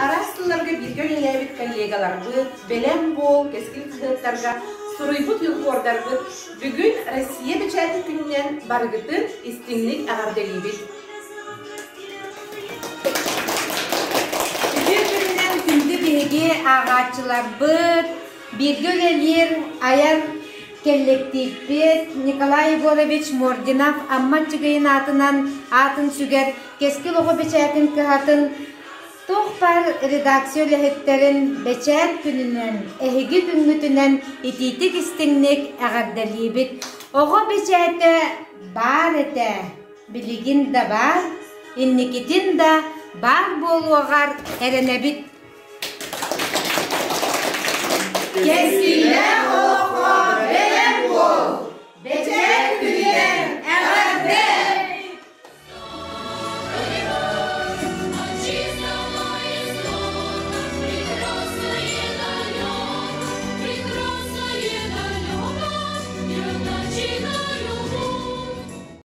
араас сылларга бииргэ үлэлээбит коллегаларбыт, Бэлэм буол, Кэскил хаһыаттарга суруйбут юнкордарбыт бүгүн Россия бэчээтин күнүнэн барыгытын истиҥник эҕэрдэлиибит! Үтүө күнүнэн күндү биһиги ааҕааччыларбыт, бииргэ үлэлиир айар кэллэктииппит Николай Егорович Мординов Амма Аччыгыйын аатынан аатын сүгэр Кэскил оҕо бэчээтин кыһатын туох баар редакция үлэһиттэрин бэчээт күнүнэн, эһиги күҥҥүтүнэн итиитик-истиҥник эҕэрдэлиибит. Оҕо бэчээтэ баар этэ, билигин да баар, инникитин да баар буолуоҕар эрэнэбит. Кэскиллээх олох!